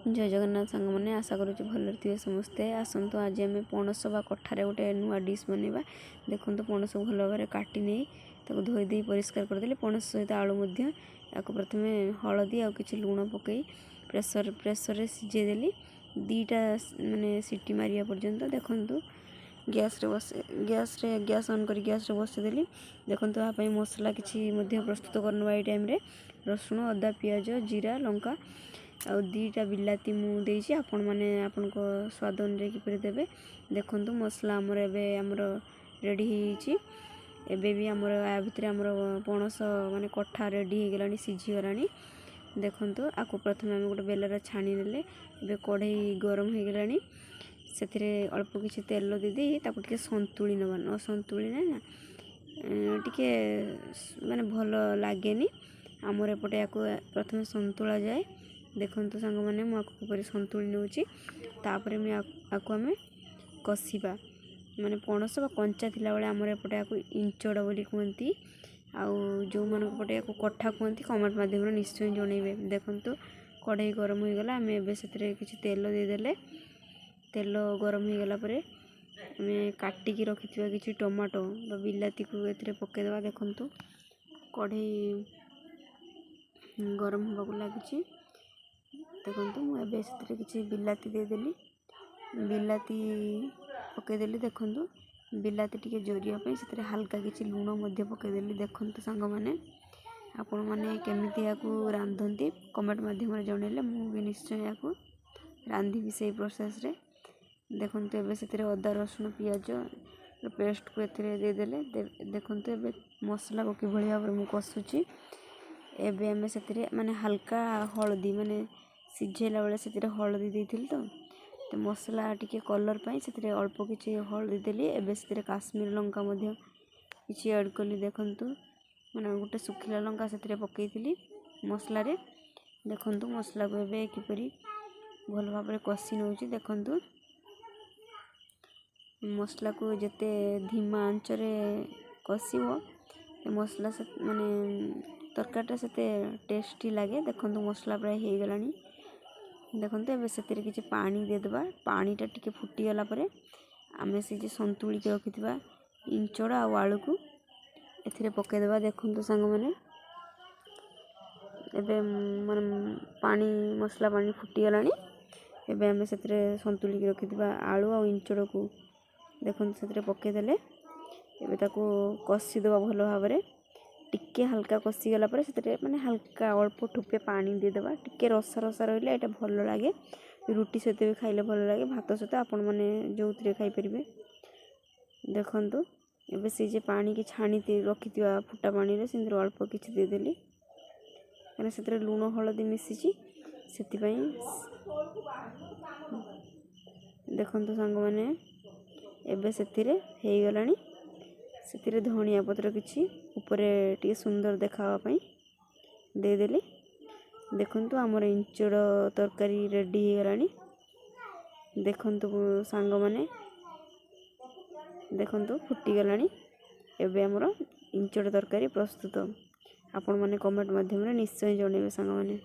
ଜୟ ଜଗନ୍ନାଥ ସାଙ୍ଗମାନେ, ଆଶା କରୁଛି ଭଲରେ ଥିବେ ସମସ୍ତେ। ଆସନ୍ତୁ ଆଜି ଆମେ ପଣସ ବା କଠାରେ ଗୋଟେ ନୂଆ ଡିଶ୍ ବନେଇବା। ଦେଖନ୍ତୁ, ପଣସକୁ ଭଲ ଭାବରେ କାଟି ନେଇ ତାକୁ ଧୋଇ ଦେଇ ପରିଷ୍କାର କରିଦେଲି। ପଣସ ସହିତ ଆଳୁ ମଧ୍ୟ। ତାକୁ ପ୍ରଥମେ ହଳଦୀ ଆଉ କିଛି ଲୁଣ ପକାଇ ପ୍ରେସରରେ ସିଝେଇ ଦେଲି 2ଟା ମାନେ ସିଟି ମାରିବା ପର୍ଯ୍ୟନ୍ତ। ଦେଖନ୍ତୁ, ଗ୍ୟାସ୍ରେ ବସେ ଗ୍ୟାସ୍ରେ ଗ୍ୟାସ୍ ଅନ୍ କରି ଗ୍ୟାସ୍ରେ ବସେଇଦେଲି। ଦେଖନ୍ତୁ, ଏହା ପାଇଁ ମସଲା କିଛି ମଧ୍ୟ ପ୍ରସ୍ତୁତ କରିନେବା ଏଇ ଟାଇମ୍ରେ। ରସୁଣ, ଅଦା, ପିଆଜ, ଜିରା, ଲଙ୍କା ଆଉ 2ଟା ବିଲାତି ମୁଁ ଦେଇଛି। ଆପଣମାନେ ଆପଣଙ୍କ ସ୍ୱାଦ ଅନୁଯାୟୀ କିପରି ଦେବେ। ଦେଖନ୍ତୁ, ମସଲା ଆମର ଏବେ ଆମର ରେଡ଼ି ହେଇଯାଇଛି। ଏବେ ବି ଆମର ୟା ଭିତରେ ଆମର ପଣସ ମାନେ କଠା ରେଡ଼ି ହେଇଗଲାଣି, ସିଝିଗଲାଣି। ଦେଖନ୍ତୁ, ଆକୁ ପ୍ରଥମେ ଆମେ ଗୋଟେ ବେଲାରେ ଛାଣି ନେଲେ। ଏବେ କଢ଼େଇ ଗରମ ହେଇଗଲାଣି, ସେଥିରେ ଅଳ୍ପ କିଛି ତେଲ ଦେଇଦେଇ ତାକୁ ଟିକେ ସନ୍ତୁଳି ନେବା। ନ ସନ୍ତୁଳିଲେ ନା ଟିକେ ମାନେ ଭଲ ଲାଗେନି। ଆମର ଏପଟେ ୟାକୁ ପ୍ରଥମେ ସନ୍ତୁଳା ଯାଏ। ଦେଖନ୍ତୁ ସାଙ୍ଗମାନେ, ମୁଁ ଆକୁ କିପରି ସନ୍ତୁଳି ନେଉଛି। ତାପରେ ମୁଁ ଆକୁ ଆମେ କଷିବା। ମାନେ ପଣସ ବା କଞ୍ଚା ଥିଲାବେଳେ ଆମର ଏପଟେ ଆକୁ ଇଞ୍ଚଡ଼ ବୋଲି କୁହନ୍ତି, ଆଉ ଯେଉଁମାନଙ୍କ ପଟେ ୟାକୁ କଠା କୁହନ୍ତି କମେଣ୍ଟ ମାଧ୍ୟମରେ ନିଶ୍ଚୟ ଜଣାଇବେ। ଦେଖନ୍ତୁ, କଢ଼େଇ ଗରମ ହୋଇଗଲା, ଆମେ ଏବେ ସେଥିରେ କିଛି ତେଲ ଦେଇଦେଲେ। ତେଲ ଗରମ ହୋଇଗଲା ପରେ ଆମେ କାଟିକି ରଖିଥିବା କିଛି ଟମାଟୋ ବା ବିଲାତିକୁ ଏଥିରେ ପକାଇଦେବା। ଦେଖନ୍ତୁ, କଢ଼େଇ ଗରମ ହେବାକୁ ଲାଗିଛି। ଦେଖନ୍ତୁ, ମୁଁ ଏବେ ସେଥିରେ କିଛି ବିଲାତି ଦେଇଦେଲି, ବିଲାତି ପକାଇଦେଲି। ଦେଖନ୍ତୁ, ବିଲାତି ଟିକେ ଜରିବା ପାଇଁ ସେଥିରେ ହାଲକା କିଛି ଲୁଣ ମଧ୍ୟ ପକାଇଦେଲି। ଦେଖନ୍ତୁ ସାଙ୍ଗମାନେ, ଆପଣମାନେ କେମିତି ଏହାକୁ ରାନ୍ଧନ୍ତି କମେଣ୍ଟ ମାଧ୍ୟମରେ ଜଣାଇଲେ ମୁଁ ବି ନିଶ୍ଚୟ ଏହାକୁ ରାନ୍ଧିବି ସେଇ ପ୍ରୋସେସ୍ରେ। ଦେଖନ୍ତୁ, ଏବେ ସେଥିରେ ଅଦା, ରସୁଣ, ପିଆଜ ପେଷ୍ଟକୁ ଏଥିରେ ଦେଇଦେଲେ। ଦେଖନ୍ତୁ, ଏବେ ମସଲାକୁ କିଭଳି ଭାବରେ ମୁଁ କଷୁଛି। ଏବେ ଆମେ ସେଥିରେ ମାନେ ହାଲକା ହଳଦୀ, ମାନେ ସିଝେଇଲା ବେଳେ ସେଥିରେ ହଳଦୀ ଦେଇଥିଲି ତ ମସଲା ଟିକେ କଲର୍ ପାଇଁ ସେଥିରେ ଅଳ୍ପ କିଛି ହଳଦୀ ଦେଲି। ଏବେ ସେଥିରେ କାଶ୍ମୀର ଲଙ୍କା ମଧ୍ୟ କିଛି ଆଡ଼୍ କଲି। ଦେଖନ୍ତୁ, ମାନେ ଗୋଟେ ଶୁଖିଲା ଲଙ୍କା ସେଥିରେ ପକାଇଥିଲି ମସଲାରେ। ଦେଖନ୍ତୁ, ମସଲାକୁ ଏବେ କିପରି ଭଲ ଭାବରେ କଷି ନେଉଛି। ଦେଖନ୍ତୁ, ମସଲାକୁ ଯେତେ ଧିମା ଆଞ୍ଚରେ କଷିବ ମସଲା, ମାନେ ତରକାରୀଟା ସେତେ ଟେଷ୍ଟି ଲାଗେ। ଦେଖନ୍ତୁ, ମସଲା ପ୍ରାୟ ହେଇଗଲାଣି। ଦେଖନ୍ତୁ, ଏବେ ସେଥିରେ କିଛି ପାଣି ଦେଇଦେବା। ପାଣିଟା ଟିକେ ଫୁଟିଗଲା ପରେ ଆମେ ସେ ଯେ ସନ୍ତୁଳିକି ରଖିଥିବା ଇଞ୍ଚଡ଼ ଆଉ ଆଳୁକୁ ଏଥିରେ ପକାଇଦେବା। ଦେଖନ୍ତୁ ସାଙ୍ଗମାନେ, ଏବେ ମାନେ ପାଣି ମସଲା ପାଣି ଫୁଟିଗଲାଣି। ଏବେ ଆମେ ସେଥିରେ ସନ୍ତୁଳିକି ରଖିଥିବା ଆଳୁ ଆଉ ଇଞ୍ଚଡ଼କୁ ଦେଖନ୍ତୁ ସେଥିରେ ପକାଇଦେଲେ। ଏବେ ତାକୁ କଷିଦେବା ଭଲ ଭାବରେ। ଟିକେ ହାଲକା କଷିଗଲା ପରେ ସେଥିରେ ମାନେ ହାଲକା ଅଳ୍ପ ଠୋପେ ପାଣି ଦେଇଦେବା। ଟିକେ ରସା ରସା ରହିଲେ ଏଇଟା ଭଲ ଲାଗେ। ରୁଟି ସହିତ ବି ଖାଇଲେ ଭଲ ଲାଗେ, ଭାତ ସହିତ, ଆପଣମାନେ ଯେଉଁଥିରେ ଖାଇପାରିବେ। ଦେଖନ୍ତୁ, ଏବେ ସେ ଯେ ପାଣିକି ଛାଣି ରଖିଥିବା ଫୁଟା ପାଣିରେ ସେଥିରୁ ଅଳ୍ପ କିଛି ଦେଇଦେଲି, କାହିଁକିନା ସେଥିରେ ଲୁଣ ହଳଦୀ ମିଶିଛି ସେଥିପାଇଁ। ଦେଖନ୍ତୁ ସାଙ୍ଗମାନେ, ଏବେ ସେଥିରେ ହେଇଗଲାଣି। ସେଥିରେ ଧନିଆ ପତ୍ର କିଛି ଉପରେ ଟିକେ ସୁନ୍ଦର ଦେଖା ହେବା ପାଇଁ ଦେଇଦେଲି। ଦେଖନ୍ତୁ, ଆମର ଇଞ୍ଚଡ଼ ତରକାରୀ ରେଡ଼ି ହେଇଗଲାଣି। ଦେଖନ୍ତୁ ସାଙ୍ଗମାନେ, ଦେଖନ୍ତୁ ଫୁଟିଗଲାଣି। ଏବେ ଆମର ଇଞ୍ଚଡ଼ ତରକାରୀ ପ୍ରସ୍ତୁତ। ଆପଣମାନେ କମେଣ୍ଟ ମାଧ୍ୟମରେ ନିଶ୍ଚୟ ଜଣାଇବେ ସାଙ୍ଗମାନେ।